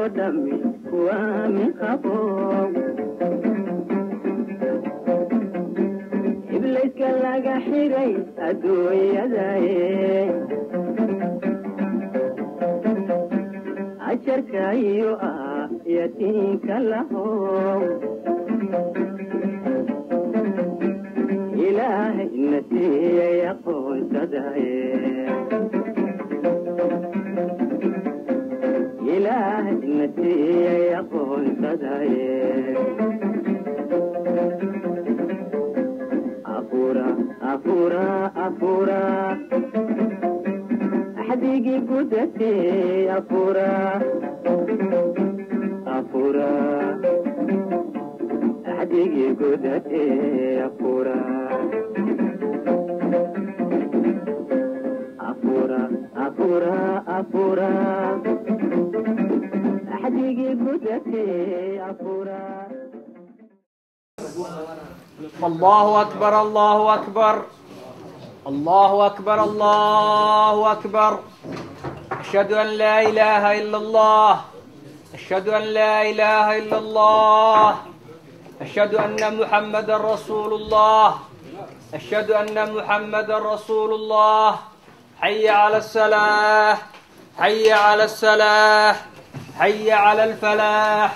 oo dhammi waa min qabow iblayska laga xiray adduunyadaye ajarka iyo ah yatiinka lahow ilaahay na siiyey aqoonsadaye ilaahay na siiyey aqoonsadaye afura afura afura axdigii gudatee afura afura axdigii gudatee afura afura afura afura axdigii gudatee afura. الله أكبر الله أكبر الله أكبر الله أكبر أشهد أن لا إله إلا الله أشهد أن لا إله إلا الله أشهد أن محمدا رسول الله أشهد أن محمدا رسول الله حي على الصلاة حي على الصلاة حي على الفلاح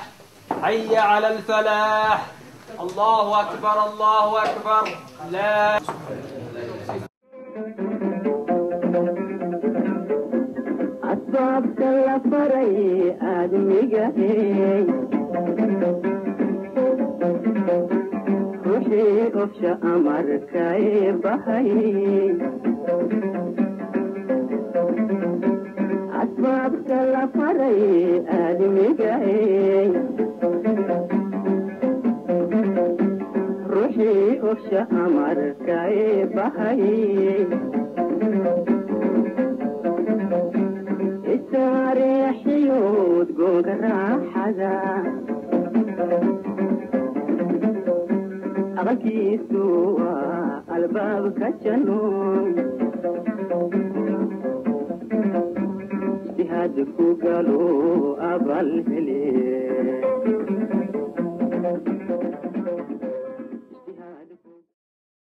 حي على الفلاح الله أكبر الله أكبر لا. asbaabta la faray aadmigahey ruuxii ofsha amarkay bahay asbaabta la faray aadmigahey ruuxii ofsha amarkay bahay istareexiyuud googa raaxada aqalkiisu waa albaabka janno ijtihaad ku galo abal hele.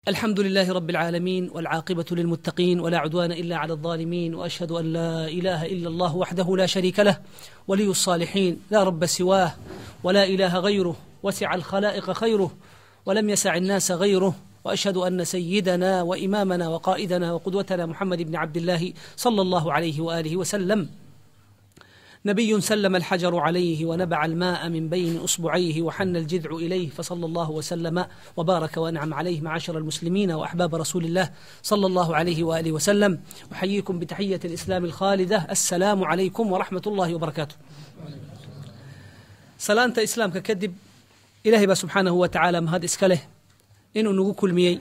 الحمد لله رب العالمين، والعاقبة للمتقين، ولا عدوان إلا على الظالمين، وأشهد أن لا إله إلا الله وحده لا شريك له ولي الصالحين، لا رب سواه ولا إله غيره، وسع الخلائق خيره ولم يسع الناس غيره، وأشهد أن سيدنا وإمامنا وقائدنا وقدوتنا محمد بن عبد الله صلى الله عليه وآله وسلم، نبي سلم الحجر عليه ونبع الماء من بين أصبعيه وحن الجذع إليه، فصلى الله وسلم وبارك وأنعم عليه. معاشر المسلمين وأحباب رسول الله صلى الله عليه وآله وسلم، أحييكم بتحية الإسلام الخالدة، السلام عليكم ورحمة الله وبركاته. salaanta islaamka kadib, Ilaahay baa subxaanahu wa tacaala mahad iska leh inuu nagu kulmiyey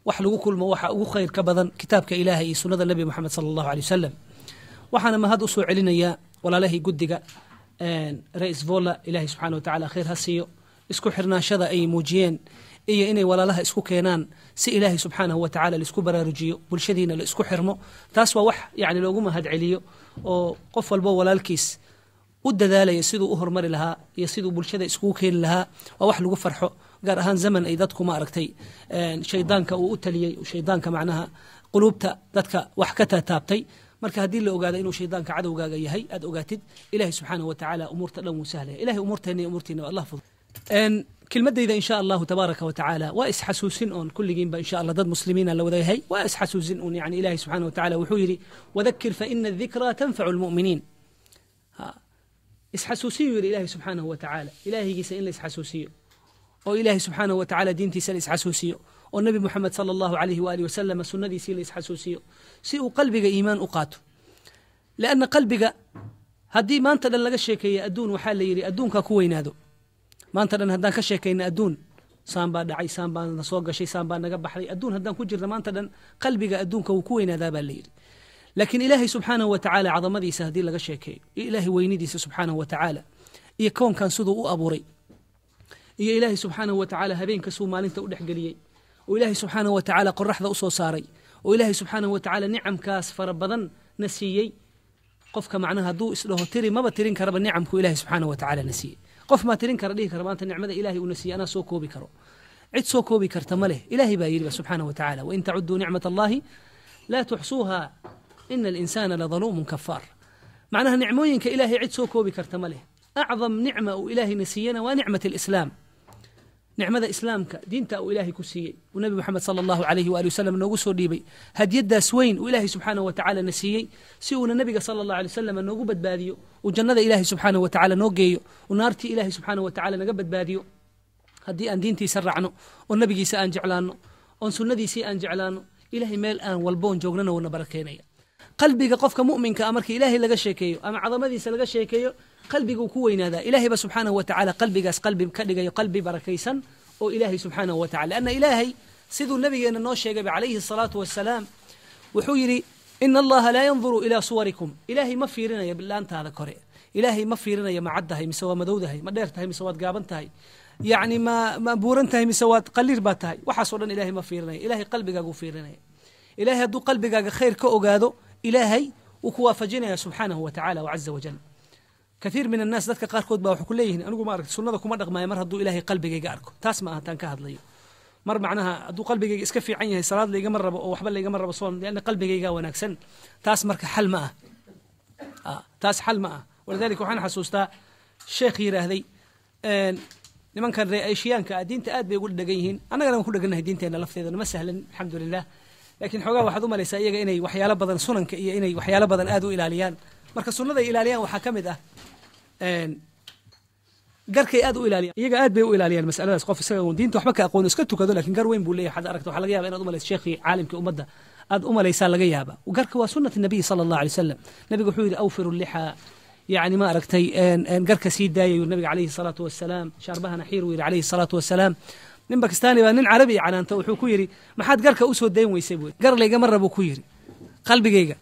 wax lagu kulmo waxa ugu khayr ka badan kitaabka Ilaahay iyo sunnada Nebi Moxamed sala Allahu alay wasalam. Waxaana mahad usoo celinayaa walaalahii guddiga Rais Vola, Ilaahay subxaana wa tacala khayr ha siiyo isku xirnaashada ay muujiyeen iyo inay walaalaha isku keenaan si Ilaahay subxaanahu wa tacala laisku baraarujiyo, bulshadiina la isku xirmo. Taas waa wax yani loogu mahad celiyo oo qof walbo walaalkiis u dadaalaya siduu u horumari lahaa iyo siduu bulshada iskugu keeni lahaa, waa wax lagu farxo, gaar ahaan zaman ay dadku ma aragtay shaydaanka uu u taliyey, shaydaanka macnaha quluubta dadka wax ka taataabtay. Marka haddii la ogaado inuu shaydaanka cadowgaaga yahay, aad ogaatid, Ilahay subxaanahu wa tacaala umuurta dhan wuu sahlaya. Ilahay umuurteena iyo umuurtiina Allah fudud. Kelmadayda insha Allahu tabaaraka wa tacaala waa isxasuusin oon kulligiinba insha Allah dad muslimiina la wada yahay, waa isxasuusin uun. Yani Ilahay subxaanahu wa tacaala wuxuu yidhi: wadakir fa ina adikraa tanfacu lmu'miniin. Isxasuusiyu yidhi Ilahay subxaanahu wa tacaala, ilaahigiisa in la isxasuusiyo oo Ilaahay subxaanahu wa tacaala diintiisa la isxasuusiyo oo Nebi Moxamed sala Allahu alayhi waalihi wasalam sunnadiisii la isxasuusiyo si uu qalbiga iimaan u qaato. Lianna qalbiga haddii maanta dhan laga sheekeeya adduun, waxaa la yidhi adduunkaa ku weynaado. Maanta dhan haddaan ka sheekayna adduun, saan baa dhacay, saan baa na soo gashay, saan baa naga baxday, adduun haddaan ku jirna maanta dhan, qalbiga adduunka wuu ku weynaadaa baa la yidhi. Laakiin Ilaahay subxaanahu wa tacaala cadamadiisa haddii laga sheekeeyo, iyo Ilaahay weynidiisa subxaanahu wa tacaala, iyo koonkan siduu u abuuray, iyo Ilaahay subxaanahu wa tacaala habeenkasuu maalinta u dhexgeliyey, oo Ilaahay subxaanahu wa tacaala qoraxda u soo saaray, oo Ilaahay subxaanahu wa tacaala nicamkaas fara badan na siiyey. Qofka macnaha hadduu isdhaho tiri maba tirin karaba nicamku Ilaahay subxaanahu wa tacaala na siiyey. Qof maa tirin kara dhihi kara maanta nicmada Ilaahay uuna siiyey anaa soo koobi karo? Cid soo koobi karta ma leh. Ilaahay baa yidhi subxaanahu wa tacaala: wain tacuduu nicmat Allahi laa tuxsuuha ina alinsaana ladaluumun kafaar. Macnaha nicmooyinka Ilaahay cid soo koobi karta ma leh. Acdam nicma uu Ilaahayna siiyena waa nicmat alislaam, nicmada islaamka, diinta uu Ilaahay ku siiyey, uu Nabi Moxamed sala Allahu calayhi waali wasalam noogu soo dhiibay, hadiyadaas weyn uu Ilaahay subxaanahu wa tacaala na siiyey si uuna nabiga sala Allahu alay wasalam noogu badbaadiyo, uu jannada Ilaahay subxaanahu wa tacaala noo geeyo, uu naartii Ilaahay subxaanahu wa tacaala naga badbaadiyo haddii aan diintiisa raacno oo nabigiisa aan jeclaano oon sunnadiisii aan jeclaano. Ilaahay meel aan walboon joognana wuuna barakeynaya. Qalbiga qofka mu'minka ah markii Ilaahay laga sheekeeyo ama cadamadiisa laga sheekeeyo, qalbiguu ku weynaadaa. Ilaahay ba subxaanahu wa tacaala qalbigaas qalbi ka dhigayo, qalbi barakaysan oo Ilaahay subxaanahu wa tacala, lanna Ilaahay siduu nabigeena noo sheegayba calayhi asalaatu wassalaam, wuxuu yidhi: ina Allaha laa yanduru ilaa suwarikum. Ilaahay ma fiirinayo bilaantaada kore. Ilaahay ma fiirinayo ma caddahay mise waa madowdahay, ma dheer tahay mise waad gaaban tahay, yacni ma buuran tahay mise waad qaliir baa tahay. Waxaasoo dhan Ilaahay ma fiirinayo. Ilaahay qalbigaaguu fiirinaya. Ilaahay hadduu qalbigaaga khayr ka ogaado, Ilaahay wuu ku waafajinaya subxaanahu wa tacala wacaza wajal. Kathiir min annaas, dadka qaarkood baa waxay ku leeyihiin: anigu ma aragti sunnada kuma dhaqmaayo mar hadduu Ilaahay qalbigayga arko. Taas ma aha taan ka hadlayo. Mar macnaha hadduu qalbigayga iska fiican yahay, salaad laygama rabo oo waxba laygama rabo soon, lianna qalbigayga wanaagsan. Taas marka xal ma ah, taas xal ma ah. Walidalika waxaan xasuustaa sheekh yidhaahday nimankan reer Eeshiyaanka ah diinta aad bay ugu dhegan yihiin. Annagana waan ku dhegannahay diinteena lafteeda, nama sahlan, alxamdu lilah, laakiin xoogaa waxaad u malaysaa iyaga inay waxyaalo badan sunanka iyo inay waxyaalo badan aad u ilaaliyaan. Marka sunnaday ilaaliyaan waxaa ka mid ah garkay aad u ilaaliyaan. Iyaga aad bay u ilaaliyaan masaladaas. Qof isaga uun diinta waxba ka aqoon iska tukado, laakiin gar weyn buu leeyahay, waxaad aragta waxaa laga yaaba inaad u malayso sheekhii caalimkii ummadda aad u malaysaa laga yaaba. Garka waa sunnat nabiy sala Allahu alay wasalam. Nabiga wuxuu yidhi: awfiru lixaa, yacni ma aragtay garka sii daayay nabiga calayhi salaatu wasalaam, shaarbahana xiir uu yidhi calayhi salaatu wasalaam. Nin Bakistaani baa nin carabi canaanta, wuxuu ku yidhi: maxaad garka usoo dayn weysay? Buu gar laygama rabo ku yidhi, qalbigayga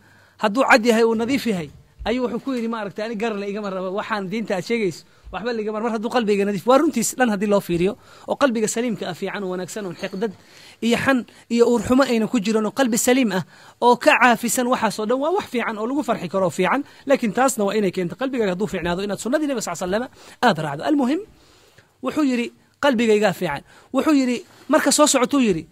hadduu cad yahay uu nadiif yahay ayuu wuxuu ku yidhi, ma aragtay, ani gar la igama rabo, waxaan diinta aad sheegayso waxba laigama, mar hadduu qalbigayga nadiif. Waa runtiis dhan haddii loo fiiriyo oo qalbiga saliimka ah, fiican oo wanaagsan, oon xiqdad iyo xan iyo uurxumo ayna ku jiran, oo qalbi saliim ah oo ka caafisan waxaasoo dhan, waa wax fiican oo lagu farxi karo oo fiican. Laakiin taasna waa inay keento qalbigaaga hadduu fiicnaado inaad sunnadii nabiga sal slama aad raacdo. Almuhim, wuxuu yidhi qalbigaygaa fiican. Wuxuu yidhi marka soo socotuu yidhi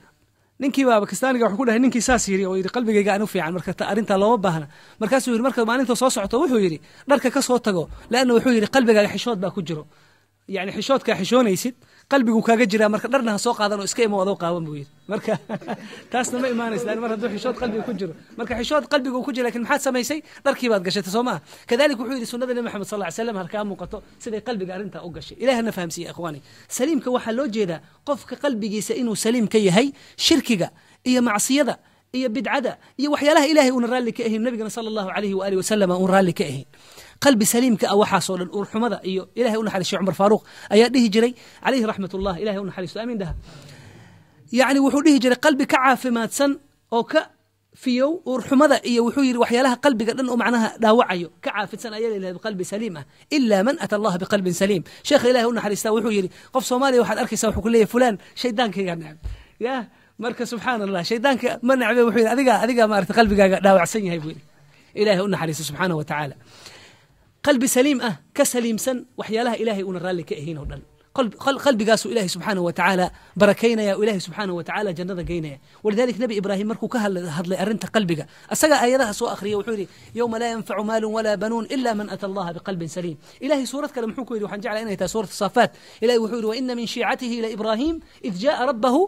ninkii baa Bakistaaniga wuxuu ku dhahay ninkii saas yidhi oo yidhi qalbigayga aan u fiican, marka arrintaa looma baahna. Markaasuu yidhi marka maalinta soo socoto, wuxuu yidhi dharka ka soo tago, leanna wuxuu yidhi qalbigaaga xishood baa ku jiro, yani xishoodkaa xishoonaysid qalbigu kaaga jiraa, marka dharna ha soo qaadan oo iska imo adoo qaawan buu yidhi. Marka taasna ma imaanaysa lan mar hadduu xishood qalbiga ku jiro. Marka xishood qalbiga ku jiro, lakin maxaad samaysay? Dharkii baad gashatay, soo maaha? Kadalik wuxuu yidhi sunnada Nabi Maxamed sal ly slam halkaa muuqato siday qalbiga arrintaa u gashay. Ilahna fahamsiiye ikhwaani. Saliimka waxaa loo jeedaa qofka qalbigiisa inuu saliim ka yahay shirkiga iyo macsiyada iyo bidcada iyo waxyaalaha Ilahay uuna raalli ka ahayn, nabigana sala Allahu alayhi waalihi wasalam uun raalli ka ahayn. Qalbi saliimka ah waxaasoo dhan uurxumada iyo Ilahay u naxariisto Cumar Faaruuq ayaa dhihi jiray calayhi raxmat ullah, Ilahay u naxariisto, amiin dhaha. Yacni wuxuu dhihi jiray qalbi ka caafimaadsan oo ka fiyow uurxumada iyo wuxuu yidhi waxyaalaha qalbiga dhan oo macnaha dhaawacayo ka caafidsan ayaa la yidhahda qalbi saliim ah, ilaa man ata Allaha biqalbin saliim. Sheekha Ilahay u naxariistaa wuxuu yidhi qof Soomaaliya waxaad arkaysaa wuxuu ku leeyahay fulaan shaydaankaygaa necab ya. Marka subxaan Allah, shaydaanka ma necbe, wuxuu yidhi adiga maarata qalbigaaga dhaawacsan yahay buu yidhi. Ilahay u naxariisto subxaanahu wa tacaala. Qalbi saliim ah ka saliimsan waxyaalaha Ilahay uuna raalli ka ahayn oo dhan, qalbigaasuu Ilahay subxaanahu wa tacaala barakaynaya oo Ilahay subxaanahu wa tacaala jannada geynaya. Walidalik Nabi Ibraahim markuu ka hadlay arrinta qalbiga, asaga aayadaha soo akhriya, wuxuu yidhi: yowma laa yanfacu maalun walaa banuun ila man ata Allaha biqalbin saliim. Ilahay suurad kale muxuu ku yidhi? Waxaan jeclaa inay tahay suurat Saafaat. Ilahay wuxuu yidhi: waina min shiicatihi la Ibraahim id jaaa rabbahu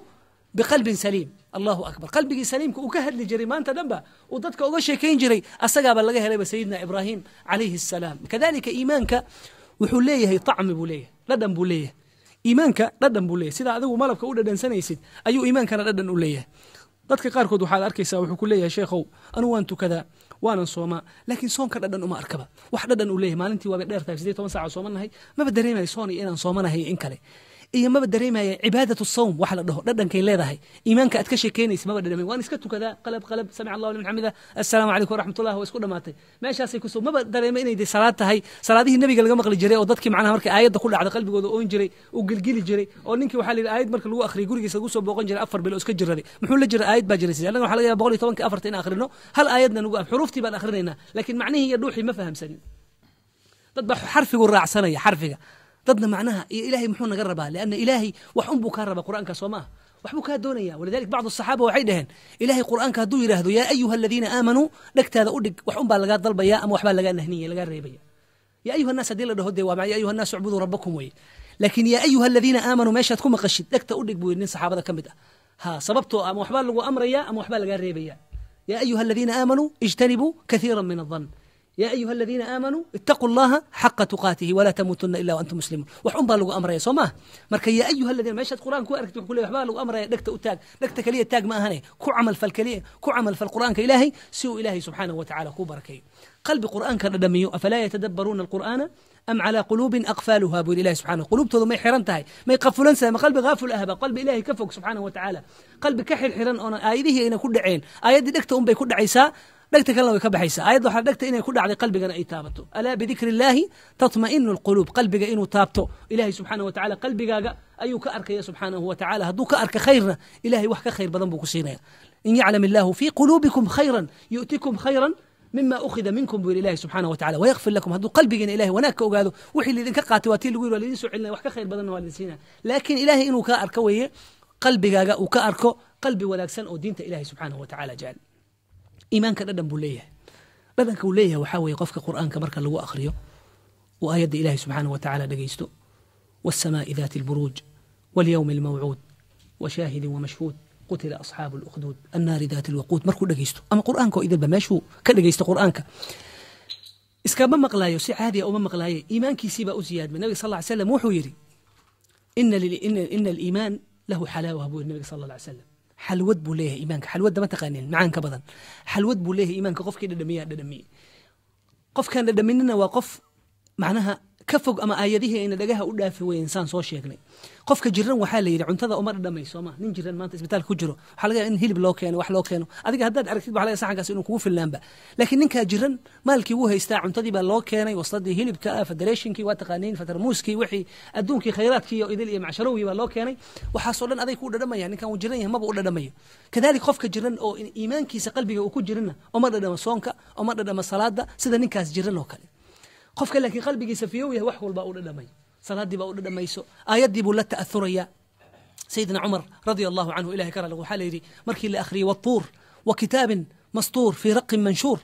biqalbin saliim. Allahu akbar! Qalbigii saliimka uu ka hadli jiray maanta dhanba uu dadka uga sheekayn jiray asagaaba laga helayba, sayidina Ibraahim calayhi asalaam. Kadalika iimaanka wuxuu leeyahay طacmi buu leeyahay, dhadhan buu leeyahay. Iimaanka dhadhan buu leeyahay. Sida adigu malabka u dhadhansanaysid ayuu iimaankana dhadhan u leeyahay. Dadka qaarkood waxaad arkaysaa wuxuu ku leeyahay: sheekhow, anugu waan tukadaa waanan soomaa, laakiin soonka dhadhan uma arkaba, wax dhadhan uu leeyahay. Maalintii waabay dheer tahay, 18 saac oo soomanahay, maba dareemayo soon iyo inaan soomanahay in kale. Iyo maba dareemaya cibaadatu sawm wax la dhaho dhadhankay leedahay iimaanka aad ka sheekeynaysa maba dhadhamay. Waan iska tukadaa qalab qalab, samic Allahu liman xamida, assalaamu calaykum waraxmatullah, waa isku dhamaatay meeshaasay kusoo. Maba dareemay inay dee salaad tahay, salaadihii nabiga laga maqli jiray oo dadkii macnaha markay aayadda ku dhacda qalbigooda oon jiray, uu gilgili jiray, oo ninkii waxaa la yidhi aayad marka lagu akhriyay gurigiisa lagu soo booqan jiray 4 bilo iska jiraday. Muxuu la jiray? Aayad baa jiraysay. Annaga waxaa laga yaaba 110-ka afarta in akhrino, hal aayadna nagu xuruuftii baan akhrinaynaa, laakiin macnihii iyo dhuuxii ma fahamsanin. Dad baa xarfigu raacsanaya xarfiga, dadna macnaha iyo ilaahay muxuu naga rabaa, lianna ilaahay wax un buu kaa rabaa qur'aanka, soo maaha? Wax buu kaa doonaya. Walidalik bacdu asaxaaba waxay dhaheen ilaahay qur'aanka hadduu yidhaahdo yaa ayuha aladiina aamanuu, dhegtaada u dhig, wax un baa lagaa dalbaya ama waxbaa lagaa nahniya, lagaa reebaya. Yaa ayuha annaas haddii la dhaho dee waa yaa ayuha annaas ucbuduu rabbakum weye, laakiin yaa ayuha aladiina aamanuu meeshaad ku maqashid dhegta u dhig buu yidhi nin saxaabada ka mid ah. Ha, sababtoo ama waxbaa lagu amraya ama waxbaa lagaa reebaya. Yaa ayuha aladiina aamanuu ijtanibuu kathiira min adan, يا أيها الذين آمنوا اتقوا الله حق تقاته ولا تموتن إلا وأنتم مسلمون. wax un baa lagu amraya, soo maaha? Marka yaa ayuha aladiina meeshaad qur'aan ku aragtid wuxuu ku leeyahay waxbaa lagu amraya, dhegta u taag. Dhegta kaliya taag ma ahane, ku camal fal, kaliya ku camal fal qur'aanka ilaahay si uu ilaahay subxaanahu wa tacaala kuu barakeeyo. Qalbi qur'aanka dhadhamiyo, afalaa yatadabbaruuna alqur'aana am calaa quluubin aqfaaluha buu yidhi ilahi subxanahu. Quluubtoodu may xiran tahay, may qafulan tahay, ma qalbi ghaaful ahba, qalbi ilaahay ka fog subxaanahu wa tacaala, qalbi ka xirxiran oona aayadihii ayna ku dhaceen. Aayaddii dhegta un bay ku dhacaysaa, dhegta kalena way ka baxaysaa. Aayadda waxaa dhegta inay ku dhacday qalbigana ay taabato. Alaa bidikri illaahi tatma'inu alquluub. Qalbiga inuu taabto ilaahay subxaanahu wa tacaala qalbigaaga ayuu ka arkaya subxaanahu wa tacaala. Hadduu ka arka khayrna, ilaahay wax ka khayr badan buu ku siinaya. In yaclam illaahu fii quluubikum khayran yu'tikum khayran mima ukhida minkum buu yidhi ilahi subxaanahu wa tacala, wayakfir lakum. Hadduu qalbigiina ilahay wanaag ka ogaado, wixii laidinka qaatay waa tii lagu yidhi waa laidin soo celinaya, wax ka khayr badanna waa laidin siinaya. Laakiin ilaahay inuu kaa arko weeye, qalbigaaga uu ka arko qalbi wanaagsan oo diinta ilahay subxaanahu wa tacaala jecel. Iimaanka dhadhan buu leeyahay. Dhadhanka uu leeyahay waxaa weeye qofka qur'aanka marka lagu akhriyo uu aayadda ilahay subxaanahu wa tacaala dhegaysto, والسماء ذات البروج واليوم الموعود وشاهد ومشهود قتل أصحاب الأخدود النار ذات الوقود, markuu dhegaysto ama qur'aanka oo idilba meeshuu ka dhegaysto qur'aanka iskama maqlaayo, si caadiya uma maqlaayo, iimaankiisii baa u siyaadmay. Nabiga sal lla slam wuxuu yidhi ina aliimaan lahu xalaawa buu yidhi nabiga sal alla alay slam. Xalwad buu leeyahay iimaanka. Xalwadda ma taqaanin? Macaan ka badan xalwad buu leeyahay iimaanka. Qofkii dhadhamiyaa dhadhamiyey, qofkaan dhadhaminina waa qof macnaha ka fog ama aayadihii ayna dhagaha u dhaafi weyn saan soo sheegnay. Qofka jiran waxaa la yidhi cuntada uma dhadhamayso ma. Nin jiran maanta isbitaalka ku jiro waxaa laga yaaba in hilib loo keeno, wax loo keeno, adiga haddaad aragtid waxaa laga saxankaas inuu kugu filnaanba. Laakiin ninkaa jiran maalkii wuu haystaa, cuntadii baa loo keenay, wasladii hilibka ah, federeeshinkii waa taqaaniin, fatarmuuskii, wixii adduunkii khayraadkii iyo idil iyo macsharowgii baa loo keenay. Waxaasoo dhan aday kuu dhadhamaya, ninkan wuu jiran yahay maba u dhadhamayo. Kadalik qofka jiran oo iimaankiisa qalbiga uu ku jirinna uma dhadhamo soonka, uma dhadhamo salaada, sida ninkaas jiran oo kale. Qofka laakiin qalbigiisa fiyow yahay wax walbaa u dhadhamay, salaadii baa u dhadhamayso, aayaddii buu la ta'athuraya. Sayidina Cumar radia allahu canhu, ilahay ka raalli, waxaa la yidhi markii la akhriyey والطور وكتاب مسطور في رق منشور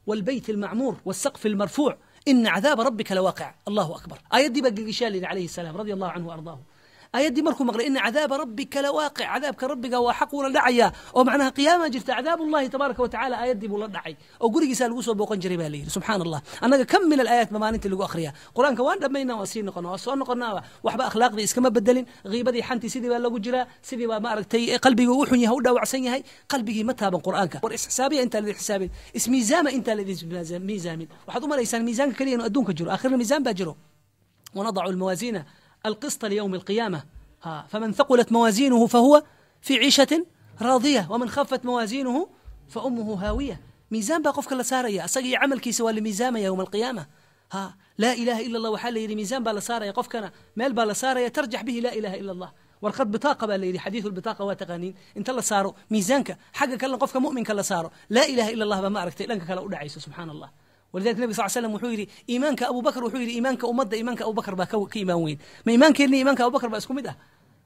والبيت المعمور والسقف المرفوع إن عذاب ربك لواقع. الله أكبر! aayaddii baa gelgishaa la yidhi calayhi salaam, radia allahu canhu waardaahu. Aayaddii markuu maqlay ina cadaaba rabbika lawaaqic, cadaabka rabbiga waa xaq, wuuna dhacayaa, oo macnaha qiyaama jirta, cadaab ullahi tabaaraka wa tacala, aayaddii buu la dhacay oo gurigiisaa lagu soo booqan jiray baa la yidhi. Subxaana allah, annaga kam min alaayaat ma maalintii lagu akhriyaa qur-aanka? Waan dhammaynaa, waan sii noqona, waan soo noqonaa, waxba akhlaaqdii iskama bedelin, ghiibadii xantii sidii baa lagu jiraa, sidii baa ma aragtay qalbigii u xun yahay, u dhaawacsan yahay, qalbigii ma taaban qur-aanka. War isxisaabiya intaan laidin xisaabin, ismiisaama intaan laidin miisaamin. Waxaad u malaysaan miisaanka keliya inuu adduunka jiro, aakhirna miisaan baa jiro. ونضع الموازين القسط ليوم القيامة، ها، فمن ثقلت موازينه فهو في عيشة راضية ومن خفت موازينه فأمه هاوية. ميزان baa qofka la saaraya, asaga iyo camalkiisa waa la miisaamaya yowma alqiyaama. Ha, laa ilaha ila allah waxaa la yidhi miisaan baa la saaraya, qofkana meel baa la saaraya, tarjax bihi laa ilaha ila allah. Warqad bitaaqa baa la yidhi, xadiidu lbitaaqa waa taqaaniin, inta la saaro miisaanka xagga kalena qofka mu'minka la saaro, laa ilaha ila allah baa ma aragtay dhanka kale u dhacayso. Subxaana allah. ولذلك النبي صلى الله عليه وسلم wuxuu yidhi iimaanka Abu Bakr, wuxuu yidhi iimaanka ummadda iimaanka Abu Bakr baa ka iimaan weyn. Ma iimaankeenni iimaanka Abu Bakr baa isku mid ah?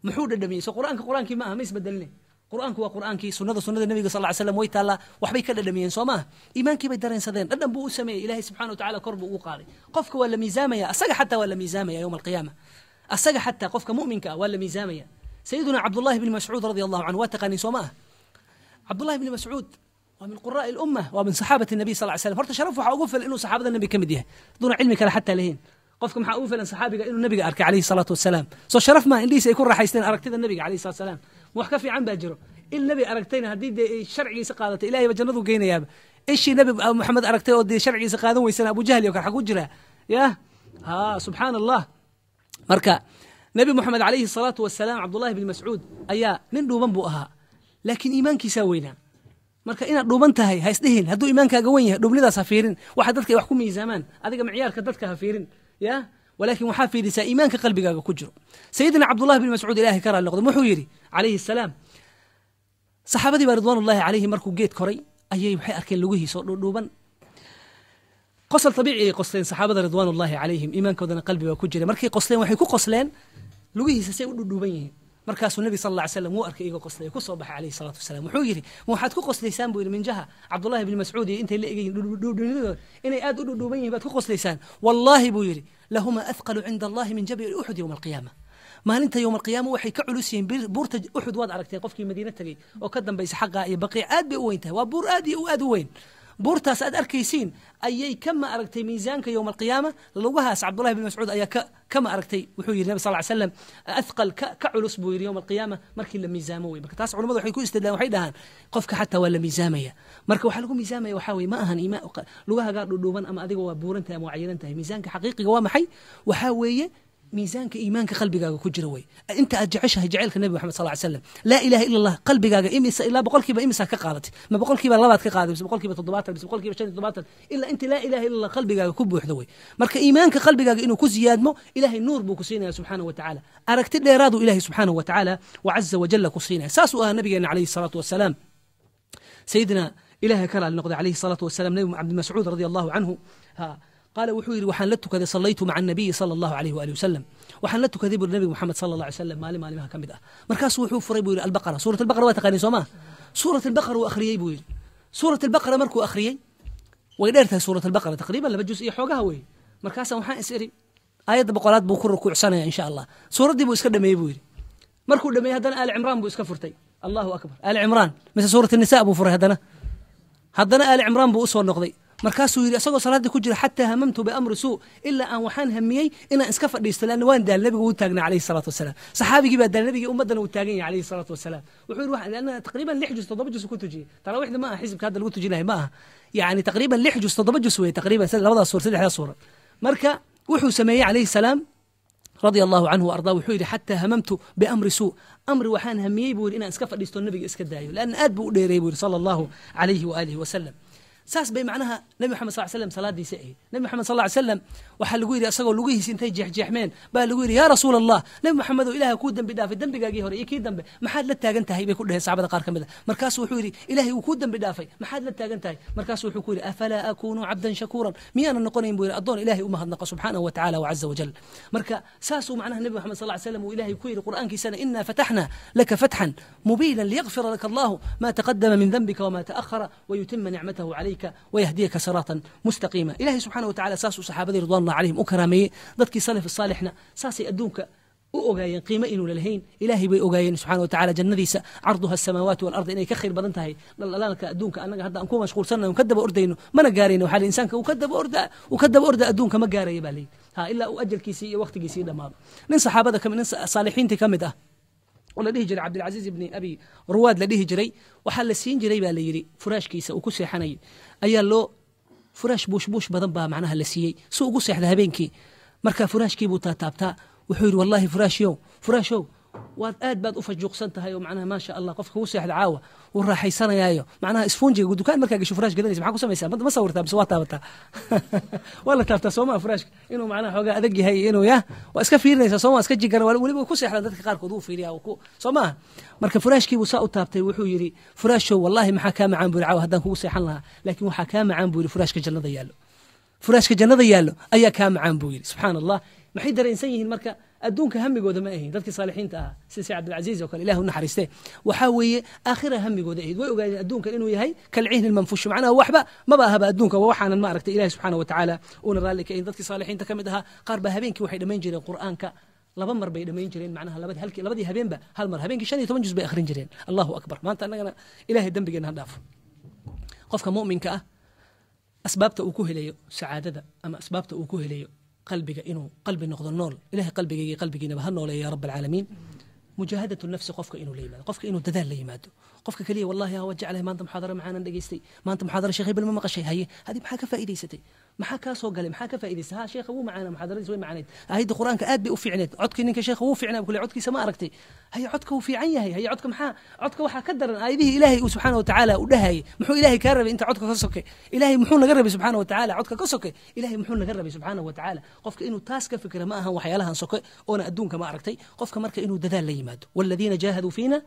Muxuu dhadhamiyey? So qur-aanka qur-aankii ma aha, ma isbedeline. Qur-aanku waa qur-aankii, sunnada sunnada nabiga sal ly slam way taallaa, waxbay ka dhadhamiyeen, soo maaha? Iimaankii bay dareensadeen, dhadhan buu u sameeyey, ilaahay subxana wa tacala kor buu ugu qaaday. Qofka waa la miisaamaya, asaga xataa waa la miisaamaya yowma alqiyaama, asaga xataa qofka mu'minka ah waa la miisaamaya. Sayiduna Cabdullahi bni Mascuud radia allahu canhu waa taqaaniin, soo ma ah? Cabdullahi bni Mascuud waa min quraa'i الأمة, waa min saxaabati الnabiy sal ly slam. Horta sharaf waxaa ugu filan inuu saxaabada nabiga ka mid yahay, haduuna cilmi kale xataa lahayn. Qofka maxaa ugu filan? Saxaabiga inuu nabiga arkay calayhi salaatu wasalaam, soo sharaf maa? Indhihiisa ay ku raaxaysteen aragtida nabiga calayhi salatu wasalaam, wax ka fiican baa jiro? In nabi aragtayna haddii dee ay sharcigiisa qaadatay, ilahay ba jannadu geynayaaba. Ishii nabi Maxamed aragtay oo dee sharcigiisa qaadan weysana, Abu Jahli oo kale xaguu jiraa? Yah, ha, subxaana allah. Marka Nabi Moxamed calayhi salaatu wasalaam, Cabdullahi bin Mascuud ayaa nin dhuuban buu ahaa, laakiin iimaankiisaa weynaa. Marka inaad dhuuban tahay ha isdhihin, hadduu iimaankaaga wen yahay dhuubnidaas ha fiirin. Waxa dadka ay wax ku miisaamaan, adiga micyaarka dadka ha fiirin ya, walaakin waxaa fiirisaa iimaanka qalbigaaga ku jiro. Sayidina Cabdullahi bin Mascuud, Ilahay ka raali noqdo, wuxuu yidhi calayhi salaam, saxaabadii baa ridwaanullahi calayhi markuu geed koray ayay waxay arkeen lugihiisoo dhuudhuuban. Qosol tabiici ay qosleen saxaabada ridwaanullahi calayhim, iimaankoodana qalbi baa ku jira. Markay qosleen, waxay ku qosleen lugihiisa say u dhudhuuban yihiin. Markaasuu Nebi sal alla ly slam wuu arkay igoo qoslay, ku soo baxay calayhi salaatu wasalaam. Wuxuu yidhi, ma waxaad ku qoslaysaan buu yidhi minjaha Cabdullahi bni Mascuud iyo intay la egayihin dhudhuubnidooda inay aad u dhudhuuban yihin baad ku qoslaysaan? Wallaahi buu yidhi, lahuma athqalu cinda Allahi min jabali Uxud yowma alqiyaama. Maalinta yowma alqiyaama waxay ka culus yihiin buurta Uxud. Waad aragteen qofkii Madiine tegey oo ka dambaysa xaqaa iyo Baqiic, aad bay u weyn tahay, waa buur aad iyo aad u weyn. Buurtaas aad arkaysiin ayay kama aragtay miisaanka yowma alqiyaama lugahaas Cabdullahi bin Mascuud ayaa kama aragtay. Wuxuu yidhi Nabi sal ly slam athqal, ka culus buu yidhi yowma alqiyaama markii la miisaamo wey. Marka taas culamadu waxay ku istidlaan, waxay dhahaan qofka xataa waa la miisaamaya. Marka waxaa lagu miisaamaya waxaa weye ma ahan lugahagaa dhudhuuban ama adiga waa buuran tahay ama waa cayiran tahay. Miisaanka xaqiiqiga waa maxay? Waxaa weeye miisaanka iimaanka qalbigaaga ku jira wey. Inta aad jeceshahay jaceylka Nebi Maxamed sal ly slam, laa ilaha illa Allah, qalbigaaga imisa ilaa boqolkiiba imisa ka qaadatay? Ma 2% ka qaaday, mise 70%, mise 75%? Ilaa inta laa ilaha illa Allah qalbigaaga ku buuxdo wey. Marka iimaanka qalbigaaga inuu ku ziyaadmo, Ilahay nuur buu ku siinaya subxaanahu wa tacaala, aragti dheeraaduu Ilahay subxaanahu wa tacaala wa caza wajalla ku siinaya. Saasuu ahaa nabigeena calayhi salaatu wasalaam. Sayidina, Ilahay ka raali noqday, calayhi salaatu wasalaam, Nabi Cabdi Mascuud radia Allahu canhu ha qaala, wuxuu yidhi, waxaan la tukaday, sallaytu maca anabiyi sala Allahu alayh waali wasalam, waxaan la tukaday buri Nabiga Moxamed sala Allah alay slam maalin maalimaha ka mid ah. Markaasuu wuxuu furay buu yidhi Albaqara, suurat Albaqara. Waa taqaaniin soo maa? Suurat Albaqara uu akhriyey buu yidhi. Suurat Albaqara markuu akhriyey, way dheer tahay suurat Albaqara, taqriiban 2 juz iyo xoogaha weeye. Markaasa waxaan is iri aayadda 100aad buu ku rukuucsanaya insha Allah. Suuraddii buu iska dhameeyey buu yidhi. Markuu dhameeyey haddana Aali Cimraan buu iska furtay. Allahu akbar, Aali Cimraan mise suurat Nisa buu furay. Haddana Aali Cimraan buu usoo noqday. Markaasuu yidhi isagoo salaaddii ku jira, xataa hamamtu biamri suu, ilaa aan waxaan hamiyey inaan iska fadhiisto, lanna waan daal. Nabigu wuu taagnaa calayhi salaatu wasalaam, saxaabigii baa daal, nabigii ummaddana uu taagan yahay calayhi salaatu wasalaam. Wuxuu yidhi, lanna taqriiban 6 juz 7 juz ku tujiyey. Taraawiixda ma aha xisibka hadda lagu tujinayo ma aha, yacni taqriiban 6 juz 7 juz weeye taqriiban, labadaas suura, saddexdaas suura. Marka wuxuu sameeyey calayhi salaam radia Allahu canhu wa ardaa, wuxuu yidhi xataa hamamtu biamri suu, amri waxaan hamiyey buu yidhi inaan iska fadhiisto, nabiga iska daayo, lanna aad buu u dheereeyey buu yidhi sala Allahu calayhi waalihi wasalam. Saas bay macnaha Nabi Maxamed sal slam salaadiisa ahayd. Nabi Maxamed sal ly slam waxaa lagu yidhi, isagoo lugihiisi intay jeexjeexmeen baa lagu yidhi, yaa Rasuul Allah, Nabi Maxamedow, Ilaha kuu dembi dhaafay dembigaagii hore iyo kii dambe, maxaad la taagan tahay? Bay ku dheheen saxaabada qaar ka mid a. Markaasuu wuxuu yidhi, Ilahay wuu kuu dembi dhaafay, maxaad la taagan tahay? Markaasuu wuxuu ku yidhi, afalaa akuunu cabdan shakuuran? Miyaanan noqonayn buu yidhi addoon Ilahay u mahadnaqo subxaanahu wa tacala wacaza wajal? Marka saasuu macnaha Nabi Maxamed sal ly slam uu Ilahay ku yidhi qur'aankiisana, inaa fataxna laka fatxan mubiinan liyakfira laka Allahu ma taqadama min dembika wama ta'akhara wayutima nicmatahu calayka wayahdiyaka siraatan mustaqiima. Ilahay subxaana wa tacala saasuu saxaabadii ridwan Allah calayhim u karaameeyey. Dadkii salaf saalixna saasay adduunka u ogaayeen qiimo inuuna lahayn. Ilaahay bay ogaayeen subxana wa tacala jannadiisa carduha asamaawaati walard inay ka khayr badan tahay dhaldhalaalka adduunka annaga hadda aan ku mashquulsannahay, ka daba ordayno, mana gaarayno. Waxaa la insaanka uu ka daba orda, uu ka daba orda adduunka, ma gaaraya baa layidhi ha ilaa uu ajalkiisii iyo waqtigiisii dhammaado. Nin saxaabada kamid, nin saalixiintii ka mid ah oo la dhihi jiray Cabdilcaziiz ibni Abi Ruwaad la dhihi jiray, waxaa la siin jiray baa la yidhi furaashkiisa uu ku seexanayay ayaa loo furaash buush buush badan baa macnaha la siiyey si ugu seexda habeenkii. Marka furaashkii buu taataabtaa. Wuxuu yidhi, wallahi furaashyow, furaashow, waad aad baad u fajuuqsan tahay oo macnaha maasha Allah, qofka kugu seexda caawa wuu raaxaysanayaayo. Macnaha isfuunjiga dukaan markaa gasho furaash gadanaysa, maxaa ku samaysaa? Ma sawirtaa mise waa taabataa? Waa la taabtaa soo maa? Furaashka inuu macnaha xoogaa adag yahay inuu yah waa iska fiirinaysaa soo maa? Iska jigara weliba ku seexdaan dadka qaarkood, wuu fiiriyaa ku soo maaha? Marka furaashkii buu saa u taabtay. Wuxuu yidhi, furaashow, wallahi maxaa kaa macaan buu yidhi caawa haddaan kugu seexan lahaa, laakiin waxaa kaa macaan buu yidhi furaashka jannada yaallo, furaashka jannada yaallo ayaa kaa macaan buu yidhi. Subxaana Allah, maxay dareensan yihiin? Marka adduunka hamigooda ma ahayn dadkii saalixiinta ahaa sida Sheekh Cabdilcaziiz oo kale, Ilah u naxariiste. Waxaa weeye aakhira hamigooda ahayd. Way ogaadeen adduunkan inuu yahay kalcihni lmanfush, macnaha waxba maba ahaba adduunka, waa waxaanan ma aragtay Ilahi subxaana wa tacaala uuna raalli ka ahayn. Dadkii saalixiinta ka mid ahaa qaar baa habeenkii waxay dhammayn jireen qur'aanka 2 mar bay dhammayn jireen, macnaha labadi halkii labadii habeenba hal mar, habeenkii 15 juz bay akhrin jireen. Allahu akbar. Maanta annagana Ilahay dembigeena ha dhaafo. Qofka mu'minka ah asbaabta uu ku helayo sacaadada ama asbaabta uu ku helayo qalbiga inuu qalbi noqdo nool, Ilahay qalbigayga qalbigiinaba ha nooleeya ya rab alcaalamiin. Mujaahadatu nafsi qofka inuu la yimaado, qofka inuu dadaal la yimaado. Qofka keliya wallahi waa jeclahay, maanta muxaadara maxaanan dhegaystay, maanta muxaadara Sheekh Hebel ma maqashay? Haye, hadi maxaa ka faa'iidaysatay? Maxaa kaa soo galay? Maxaa ka faa'iidaysa? Ha, sheekha wuu macaana, muxaadaradiisa way macaanayd, aayadda Qur-aanka aad bay u fiicneed, codkii ninka sheekha wuu fiicnaa kule, codkiisa ma aragtay? Haye, codka wuu fiican yahay. Haye, codka maxaa? Codka waxaa ka daran aayadihii Ilaahay uu subxaana watacaala u dhahayay. Muxuu Ilaahay kaa rabay inta codka ka soke? Ilaahay muxuu naga rabay subxaana watacaala? Codka ka soke Ilaahay muxuu naga rabay subxaana watacaala? Qofka inuu taas ka fikira ma ahan waxyaalahan soke oona adduunka ma aragtay. Qofka marka inuu dadaal la yimaado, waladiina jaahaduu fiina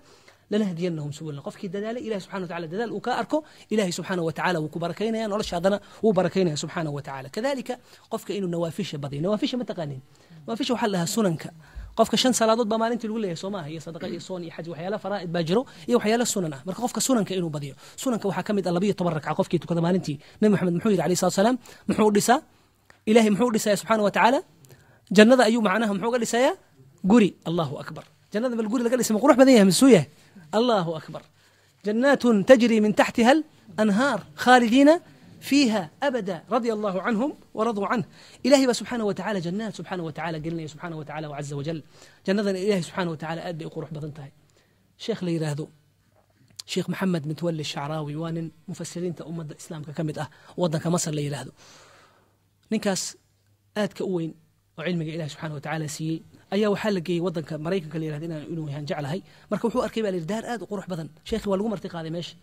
lanahdiyannahum subulna. Qofkii dadaalay, Ilahi subxana watacala dadaal uu ka arko, Ilahi subxaana watacaala wuu ku barakaynaya noloshaadana, wuu barakaynaya subxaana watacaala. Kadalika qofka inuu nawaafisha badiyo. Nawaafisha ma taqaanin? Nawaafisha waxaa la dhahaa sunanka. Qofka 5 salaadood baa maalintii lagu leeyahay, soo maaha? Iyo sadaqa iyo soon iyo xaj, waxyaala faraa'id baa jiro iyo waxyaala sunan ah. Marka qofka sunanka inuu badiyo. Sunanka waxaa ka mid ah 12 rakca qofkii tukada maalintii. Nabi Maxamed muxuu yidhi alayhi salatu salaam? Muxuu u dhisaa Ilahay? Muxuu u dhisaya subxaana watacaala? Jannada ayuu macnaha muxuu uga dhisayaa guri. Allahu akbar! Jannada bal guri laga dhisay ma qurux badan yahay misuu yahay? Allahu akbar! جنات تجري من تحتها الأنهار خالدين فيها أبدا رضي الله عنهم ورضوا عنه. إلهي سبحانه وتعالى جنات سبحانه وتعالى قلنا سبحانه وتعالى وعز وجل جنة إلهي سبحانه وتعالى aad bay u qurux badan tahay. Sheekh la yiraahdo Sheekh Maxamed Mutawalli Shacraawi, waa nin mufasiriinta ummadda Islaamka ka mid ah, waddanka Masar la yiraahdo. Ninkaas aadka u weyn oo cilmiga Ilahi subxaana watacaala siiyey ayaa waxaa la geeyey waddanka Maraykanka la yirahdo inuu yahan jeclahay. Marka wuxuu arkay baa la yidhi daar aad u qurux badan. Sheekhi waa lagu marti qaaday meesha.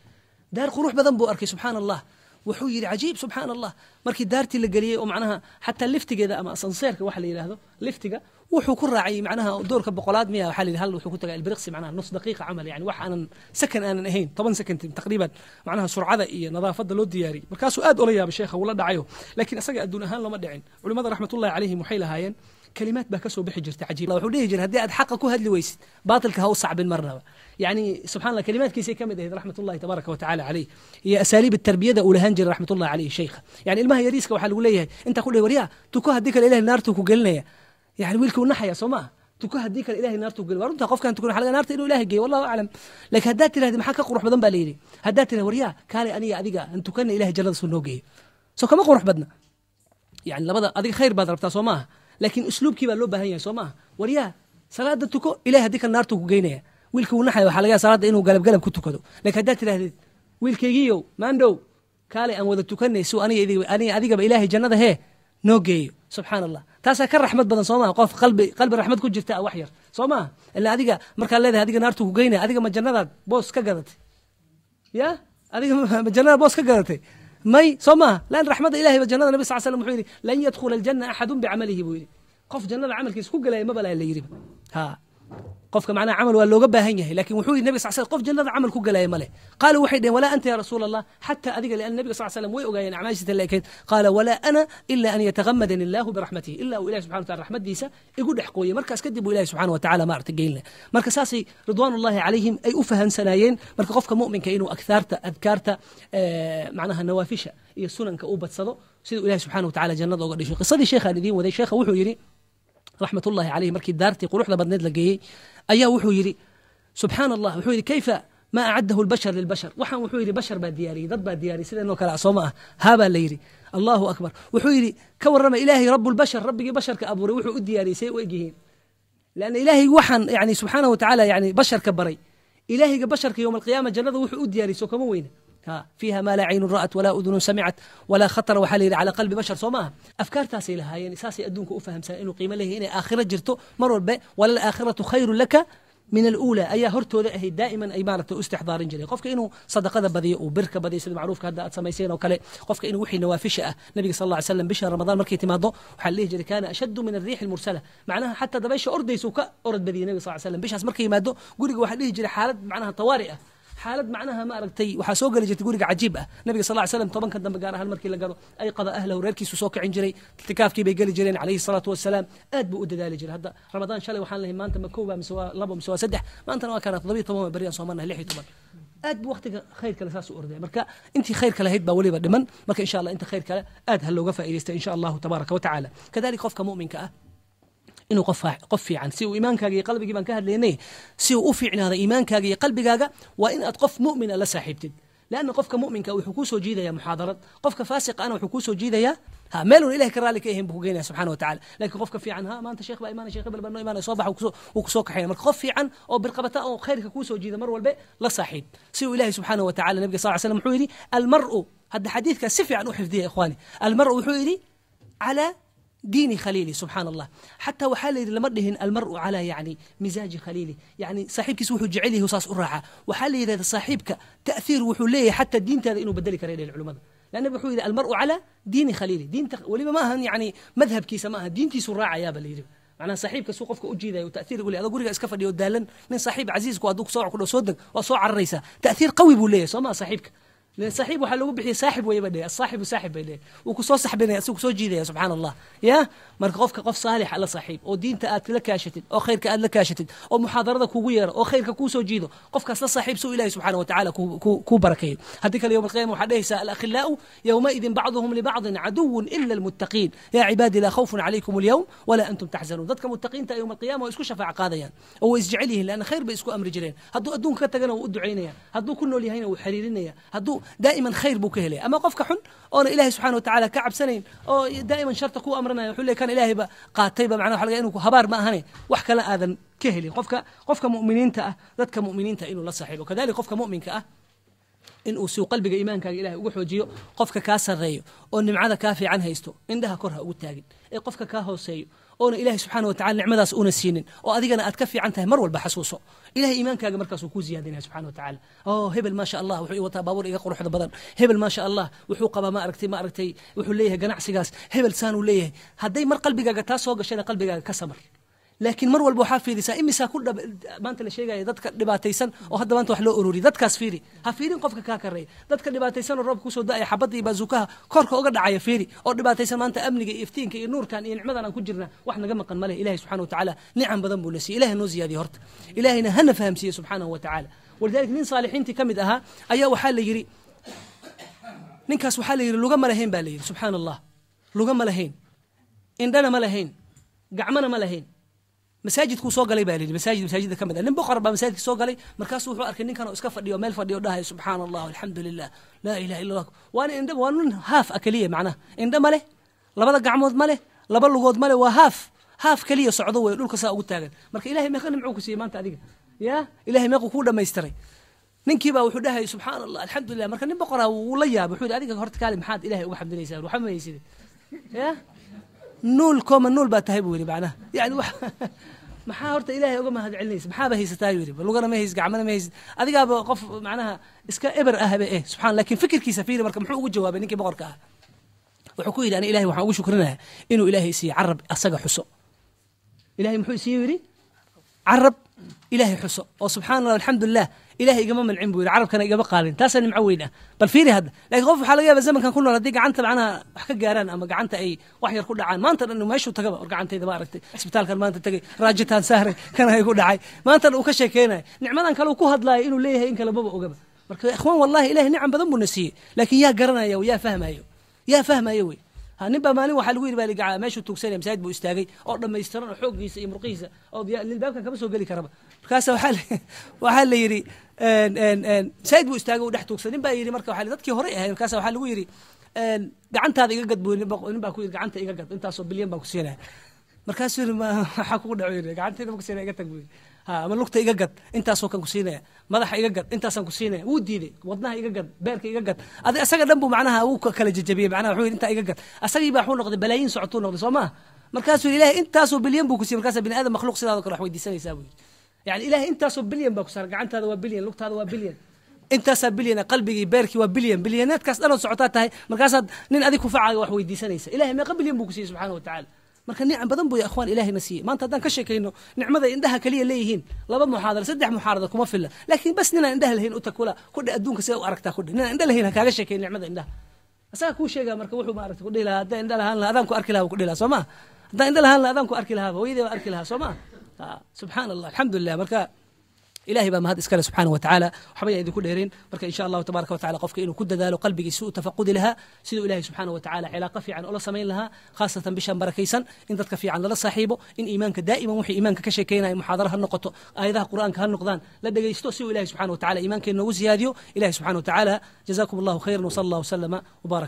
Daar qurux badan buu arkay, subxaana Allah. Wuxuu yidhi cajiib, subxaana Allah. Markii daartii la geliyey oo macnaha xataa liftigeeda ama asanseerka waxa la yidhaahdo liftiga, wuxuu ku raacay macnaha doorka 100aad miya waxaa la yidhi, hal wuxuu ku tagaa ilbiriqsi, macnaha nus daqiiqa camal, yani wax aanan sakan aanan ahayn, 10 second taqriiban, macnaha surcada iyo nadaafadda loo diyaariyey. Markaasuu aad ula yaabay sheekha, wula dhacayo, laakiin isaga adduun ahaan looma dhicin. Culimmada raxmatullahi calayhim waxay lahaayeen kalimaad baa kasoo bixi jirta cajiib. Wuxuu dhihi jiray haddii aad xaqa ku hadli weysid, baatilka ha u sacbin marnaba. Yani subxan Allah, kalimaadkiisay ka mid ahayd raxmatullahi tabaaraka watacaala caleyh, iyo asaaliib tarbiyada uu lahaan jiray raxmatullahi caleyh sheykha. Yani ilmaha yariiska waxaa lagu leeyahay intaa ku dhihi, waryaa, tuko, haddii kale Ilahay naartuu ku gelinaya. Yani wiilkii u naxaya, soo maaha? Tuko, haddii kale Ilahay naartuu gelin. Waa runta, qofkan tukan waxa laga naarta inuu Ilahay geeyo, wallahu aclam. Laakiin haddaad tirahdi maxaa ka qurux badan baa la yidhi? Haddaad tirahdi waryaa, kaalay, aniga adiga an tukanna, Ilahay jannada suu noo geeyo, soo kama qurux badna? Yani labada adiga khayr baad rabtaa, soo maaha? Laakiin usluubkii baa loo baahan yahay, soo maaha? Waryaa, salaada tuko, Ilahay haddii kale naartuu ku geynaya. Wiilka wuu naxaya, waxaa laga yaaba salaada inuu galab galab ku tukado. Laakiin haddaad tirahdid wiilkaygiiyow, maandhow, kaalay aan wada tukanay si aniga adigaba Ilaahay jannada hee noo geeyo, subxaan Allah, taasaa ka raxmad badan, soo maha? Qof qalbi raxmad ku jirta wax yar, soo maha? Ila adiga markaad leedahay adiga naartuu ku geynaya, adiga ma jannadaad boos ka gadatay? Ya, adiga ma jannada boos ka gadatay? May, soo maaha? Lan raxmadda Ilahay ba jannada, Nabi sal slam wuxuu yidhi lan yadkhula aljanna axadun bicamalihi buu yidhi. Qof jannada camalkiisa ku galaya maba laha la yidhi. Ha, qofka macnaha camal waa looga baahan yahay, lakin wuxuu yidhi nabiga sal slam qof jannada camal ku galaya male. Qaaluu, waxay dheheen, walaa anta ya rasuul Allah, xataa adiga? Lian nabiga sal slam way ogaayeen acmaashiisa la ekayd. Qaala walaa ana ila an yatagamadani allahu biraxmatihi, ilaa uu Ilahi subxana wataala raxmadiisa igu dhex qooyay, markaas kadib uu Ilahi subxana watacaala maaragta geyn leh. Marka saasay ridwaanullahi calayhim ay u fahansanaayeen. Marka qofka mu'minka inuu akhaarta adkaarta macnaha nawaafisha iyo sunanka u badsado siduu Ilahi subxana watacaala jannada uga dhisho. Qisadii sheekhaan idiin waday, sheekha wuxuu yidhi raxmatullahi caleyh, markii daartii quruxda badneed la geeyey ayaa wuxuu yidhi subxaan Allah, wuxuu yidhi kayfa ma acaddahu albashar lilbashar. Waxaan wuxuu yidhi bashar baa diyaariyey, dad baa diyaariyey sideenoo kale ah, soo ma ah? Haabaa la yidhi. Allahu akbar! Wuxuu yidhi ka warrama Ilaahay rabbulbashar, rabbigii basharka abuuray, wuxuu u diyaariyey say u egyihiin? Lanna Ilaahay waxaan yani subxaanahu watacaala yani basharka baray, Ilaahayga basharka yowma alqiyaama jannada wuxuu u diyaariyey soo kama weyna? فيها ما لا عين رأت ولا أذن سمعت ولا خطر waxaa la yidhi على قلب بشر, soo maaha? Afkaartaasay lahaayeen, saasay adduunka u fahamsan inuu qiimo leeyahay inay aakhiro jirto mar walba. وللآخرة خير لك من الأولى ayaa hortooda ahayd daa'iman, ay maaragtay u istixdaarin jiray. Qofka inuu sadaqada badiyo, uu birka badiyo, sida macruufka hadda aad samayseen oo kale. Qofka inuu wixii nawaafisha ah, nabiga sal alla ly slam bisha Ramadaan markay timaado waxaa la dhihi jiray كان أشد من الريح المرسلة, macnaha xataa dabaysha ordaysa uu ka orod badiyay nabiga sal slam. Bishaas markay yimaado guriga waxaa dhihi jiray xaalad macnaha tawaari ah, xaalad macnaha ma aragtay waxaa soo geli jirtay guriga cajiib ah. Nabiga sal ly slam 10ka dambe gaar ahaan markii la galo, ayqada ahlahu, reerkiisu soo kicin jiray, itikaafkii bay geli jireen calayhi salaatu wasalaam. Aad buu u dadaali jiray. Hadda Ramadaan shalay waxaan lahay maanta ma 1 ba mise waa 2 mise waa 3? Maantana waa kana 17, waa berri aan soomanahay 16. Aad buu waqtiga khayr kale saas u ordaya. Marka intii khayr kale ahayd baa weliba dhiman. Marka insha Allah inta khayr kale aad ha looga faa'iidaysta insha Allahu tabaaraka wa tacaala. Kadalik qofka mu'minka ah inuu qof fiican, si uu iimaankaaga iyo qalbigii baan ka hadlaynay, si uu u fiicnaado iimaankaaga iyo qalbigaaga, waa in aad qof mu'mina la saaxiibtid. Lanna qofka mu'minka wuxuu kuu soo jiidayaa muxaadarad, qofka faasiqa ana wuxuu kuu soo jiidayaa Ha meelun ilahay ka raalli ka ahayn buu ku geynaya subxana wa tacala. Laakiin qofka fiican, ha maanta sheekh baa imaanaya, sheekh hebel baa noo imaanaya, soo baxa, wuu kusoo kaxaynaya. Marka qof fiican oo birqabata oo khayrka kuu soo jiida mar walbe la saaxiib, si uu ilahay subxaana wa tacala. Nabiga sal slam wuxuu yidhi almaru, hadda xadiidkaa si fiican u xifdiya ikhwaani, almaru wuxuu yidhi calaa diini khaliili. Subxaan allah, xataa waxaa la yidhi lama dhihin almaru calaa yani misaaji khaliili, yani saaxiibkiisa wuxuu jecel yahay saas u raacaa. Waxaa la yidhahda saaxiibka ta'thiir wuxuu leeyahay xataa diintaada inuu bedeli kara dhehen culimada. لأن النبي wuxuu yidhi almaru calaa diini khaliili. Diinta weliba ma ahan yani madhabkiisa ma aha, diintiisu raacayaaba la yidhi. Macnaha saaxiibka suu qofka u jiidayo ta'thiir ugu leeyahay. Adoo guriga iska fadhiyo daalan, nin saaxiib casiisku hadduu kusoo ku soo deg, waa soo cararaysaa. Ta'thiir qawi buu leeyahay, soo maa saaxiibka? لأن saaxiib waxaa loogu bixiyay saaxib weeye ba dhehe, asaaxibu saaxib bay dhehe, wuu kusoo saxbinaya, asigu kusoo jiidaya, subxaan allah. Ya marka qofka qof saalix la saaxiib oo diinta aad la kaashatid oo khayrka aad la kaashatid oo muxaadarada kugu yeero oo khayrka kuu soo jiido, qofkaas la saaxiib suu ilahi subxaana wa tacaala kuu barakeeyo. Haddii kale yowm alqiyama waxaa dhehaysaa alakhilaau yowmaidin bacduhum libacdin caduwun ila almuttaqiin, yaa cibaadi laa khawfun calaykum alyawm walaa antum taxzanuun. Dadka muttaqiinta yowm alqiyama waa isku shafaac qaadayaan oo way isjecel yihiin, laanna khayr bay isku amri jireen. Hadduu adduunka ka tagana wuu u ducaynaya, hadduu ku nool yahayna wuu xiriirinaya, hadduu daa'iman khayr buu ka helaya. Ama qofka xun oona ilahay subxana wa tacaala ka cabsanayn oo daa'iman sharta ku amranaya, wuxuu leeyahay kan ilaahayba qaatayba, macnaha waxa laga inuu habaar ma ahane wax kale aadan ka helin. Qofka mu'miniinta ah, dadka mu'miniinta inuu la saaxiibo. Kadalik qofka mu'minka ah in uu siu qalbiga iimaankaaga ilahay ugu xoojiyo. Qofka kaa sarreeyo oo nimcada kaa fiican haysto indhaha kor ha ugu taagin, ee qofka kaa hooseeyo oona ilahay subxaana wa tacala nicmadaas una siinin oo adigana aad ka fiican tahay mar walba xasuuso. Ilahay iimaankaaga markaasuu kuu ziyaadinaya subxana wa tacaala. Oh hebel maasha allah wuxuu ii wataa baabuur iga quruxda badan, hebel maasha allah wuxuu qabaa ma aragtay wuxuu leeyahay ganacsigaas, hebel saanuu leeyahay. Hadday mar qalbigaaga taa soo gashayna qalbigaaga ka samar. Laakiin mar walba waxaa fiirisaa imisaa ku maanta la sheegaya dadka dhibaataysan oo hadda maanta wax loo ururiy, dadkaas fiiri, ha fiirin qofka kaa kareeya. Dadka dhibaataysan oo roobka kusoo da'aya, xabadda iyo baazuukaha korka uga dhacaya fiiri, oo dhibaataysan. Maanta amniga iyo iftiinka iyo nuurkan iyo nicmadan aan ku jirna wax naga maqan male. Ilahay subxana wa tacaala nicam badan buu na siiyey, ilahay noo ziyaadiye horta, ilahayna hana fahamsiiye subxaanahu wa tacaala. Walidalik nin saalixiintii ka mid ahaa ayaa waxaa la yidhi, ninkaas waxaa la yidhi luga ma lahayn baa la yidhi. Subxaana allah, luga ma lahayn, indhana ma lahayn, gacmana ma lahayn. Masaajidkuu soo galay baa la yidhi, masaajid masaajidda ka mid ah, nin boqor baa masaajidka soo galay. Markaasuu wuxuu arkay ninkan oo iska fadhiyo meel fadhiyo dhahayo subxaana allah alxamdu lilah laa ilaha illa allah. Waana indha, waa nin haaf ah keliya, macnaha indha ma leh, labada gacmood ma leh, laba lugood ma leh, waa haaf haaf keliya socdo wey, dhulka saa ugu taagan. Marka ilahay meeqa nimcuu ku siiyey maanta adiga? Ya ilahay meequu kuu dhamaystiray? Ninkii baa wuxuu dhahayay subxaana allah alxamdulilah. Marka nin boqoraa wuu la yaabay, wuxuu yidhi adiga horta kaali maxaad ilahay uga xamdinaysaa? Waxba ma hayside, ya nuul kooma nuul baa tahay buu yidhi. Macnaha yani wax maxaa horta ilaahay uga mahad celinaysa? Maxaaba haysataa yidhi, lugana ma haysid, gacmana ma haysid, adigaaba qof macnaha iska eber ahba eh subxan. Lakin fikirkiisa fiiri, marka muxuu ugu jawaabay ninkii boqorka ah? Wuxuu ku yidhi ani ilahay waxaan ugu shukrinayaa inuu ilaahay siiye carab asaga xuso. Ilahay muxuu siiye yidhi? Carab ilaahay xuso oo subxana allah alxamdulilah ilahay igama mancin buu yidhi, carabkana igama qaalin, taasaa nimco weyn ah. Bal fiiri hadda. Lakin qof waxaa laga yaaba zamankan ku nool haddii gacanta macnaha wax ka gaaraan ama gacanta ay wax yar ku dhacaan, maanta dhan meeshuu tagaba war gacantayda ma aragtay, isbitaalkan maanta tagay, raajitaan saaray, kana igu dhacay, maanta dhan uu ka sheekeynayo nicmadan kale uu ku hadlaayo inuu leeyahay in kale maba ogaba. Marka ikhwaan wallahi ilahay nicam badan buu na siiyey, laakiin yaa garanaya? Yaa fahmayo? Yaa fahmayo wey? Ha nin baa maalin waxaa lagu yidhi baa meeshuu tuugsanaya masaajid buu istaagay oo dhammaystiran oo xooggiisa iyo murqihiisa oo albaabkan kama soo geli karaba. Markaasa waxaa la yidhi masaajid buu istaagay uu dhex tuugsan. Nin baa yidhi marka waxaa dadkii horey ahayd, markaasa waxaa lagu yidhi gacantaada iga gad buu. Nin baa ku yidhi gacanta iga gad, intaasoo bilyan baan ku siinaya. Markaasuu yidhi maxaa kugu dhaco? Yidhi gacantayda ma ku siinaya, iga tag buu yidhi. Ha ama lugta iga gad, intaasoo kan ku siinaya, madaxa iga gad, intaasaan ku siinaya. Wuu diiday. Wadnaha iga gad, beerka iga gad, adi asaga dhan buu macnaha wuu kala jajabiyey. Macnaha wuxuu yidhi intaa iga gad. Asagii baa wuxuu noqday balaayiin socotuu noqday, soo maha? Markaasuu yidhi ilahay intaasoo bilyan buu ku siiyey, markaasaa bini aadam makhluuq sidaadoo kale wax weydiisanaysaa buu yidhi. Yani ilahay intaasoo bilyan baa ku saaray, gacantaada waa bilyan, lugtaada waa bilyan, intaasaa bilyan, qalbigii beerkii waa bilyan, bilyanaadkaas dhanood socotaa tahay, markaasaad nin adig kufacaaga wax weydiisanaysa. Ilahay meeqa bilyan buu ku siiyey subxaana wa tacaala. Marka nicam badan buu ya ikhwaan ilahayna siiyey. Maanta haddaan ka sheekayno nicmada indhaha kaliya leeyihiin, laba muxaadara saddex muxaadara kuma filla. Laakiin bas ninaan indhaha lahayn u tag kula kudhe adduunka sida u aragtaa kudhe, ninaan indha lahayn ha kaaga sheekayn nicmada indhaha, asaga kuu sheegaa. Marka wuxuu maaragtay ku dhihi lahaa haddaan indha lahaan lahaa adaan ku arki lahaa buu ku dhihi lahaa, soo ma? Haddaan indha lahaan lahaa adaan ku arki lahaaba, hooyadii baa arki lahaa, soo ma? Subxaana allah alxamdulilah. Marka ilahay baa mahad iskale subxaana wa tacaala, waxba yaan idinku dheerin. Marka insha allahu tabaraka wa tacala qofka inuu ku dadaalo qalbigiisa u tafaqudi lahaa siduu ilahay subxaana wa tacaala cilaaqo fiican ula samayn lahaa, khaasatan bishan barakaysan in dadka fiican lala saaxiibo, in iimaanka daa'iman wixii iimaanka ka sheekeynaya muxaadara ha noqoto, aayadaha qur'aanka ha noqdaan, la dhegaysto si uu ilahay subxana wa tacala iimaankeena noogu siyaadiyo. Ilahay subxana wa tacaala jazakum allahu khayran wsala allahu wasalama wbaarak.